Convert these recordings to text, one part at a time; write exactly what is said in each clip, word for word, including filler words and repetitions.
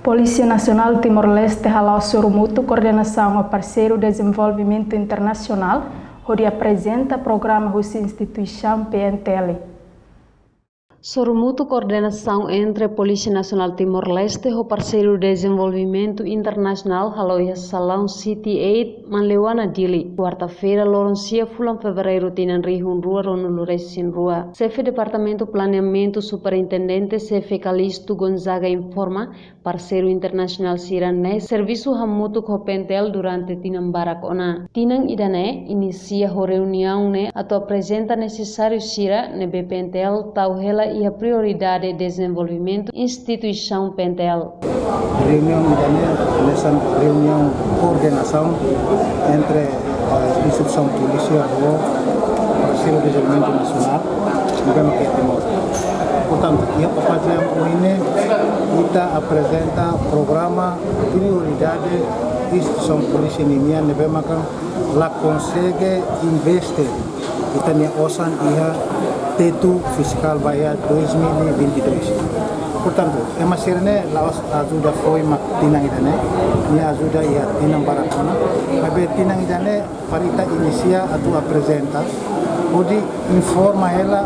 Polísia Nasionál Timor-Leste hala'o sorumutu koordenasaun ho parseiru dezenvolvimentu internasionál hodi aprezenta programa husi instituisaun P N T L. Sorumutu koordenasaun entre Polísia Nasionál Timor-Leste ho parseiru dezenvolvimentu internasionál hala'o iha salaun City eight, Manleuana, Dili, kuarta-feira, loron sia, fulan Fevereiru, tinan rihun rua ruanulu resin rua. Xefe Departamentu Planeamentu, Superintendente Xefe Calixto Gonzaga informa, parseiru internasionál sira-ne'e servisu hamutuk ho P N T L durante tinan barak ona. Tinan ida-ne'e inisia ho reuniaun ne'e atu aprezenta nesesáriu sira ne'ebé P N T L tau hela iha prioridade dezenvolvimentu instituisaun P N T L. Reuniaun ida-ne'e hanesan reuniaun koordenasaun entre, eh, instituisaun polísia ho parseiru dezenvolvimentu nasionál, ne'ebé mak iha Timor. Portantu, iha okasiaun ohin ne'e, ita aprezenta programa prioridade instituisaun polísia ninian ne'ebé maka la konsege investe ita-nia osan iha tetu fiskál ba iha dois mil e vinte e dois. Portantu, ema sira-ne'e la'ós ajuda foin mak tinan ida-ne'e, nia ajuda iha tinan barak ona, maibé tinan ida-ne'e para ita inisia atu aprezenta, hodi informa hela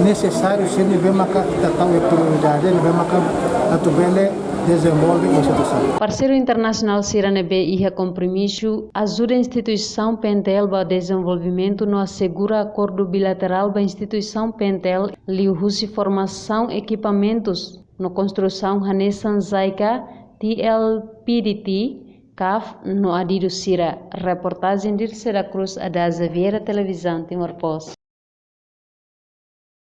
nesesáriu sira ne'ebé maka ita tau iha prioridade, ne'ebé maka atu bele dezenvolve instituisaun. Parseiru internasionál sira ne'ebé iha kompromisu ajuda instituisaun P N T L ba dezenvolvimentu no asegura akordu bilaterál ba instituisaun P N T L, liuhusi formasaun, ekipamentus no konstrusaun hanesan JICA, T L P D T, CAF no adidu sira. Reportajen Dirce da Cruz, Adaza Vieira, Televizaun Timor Post.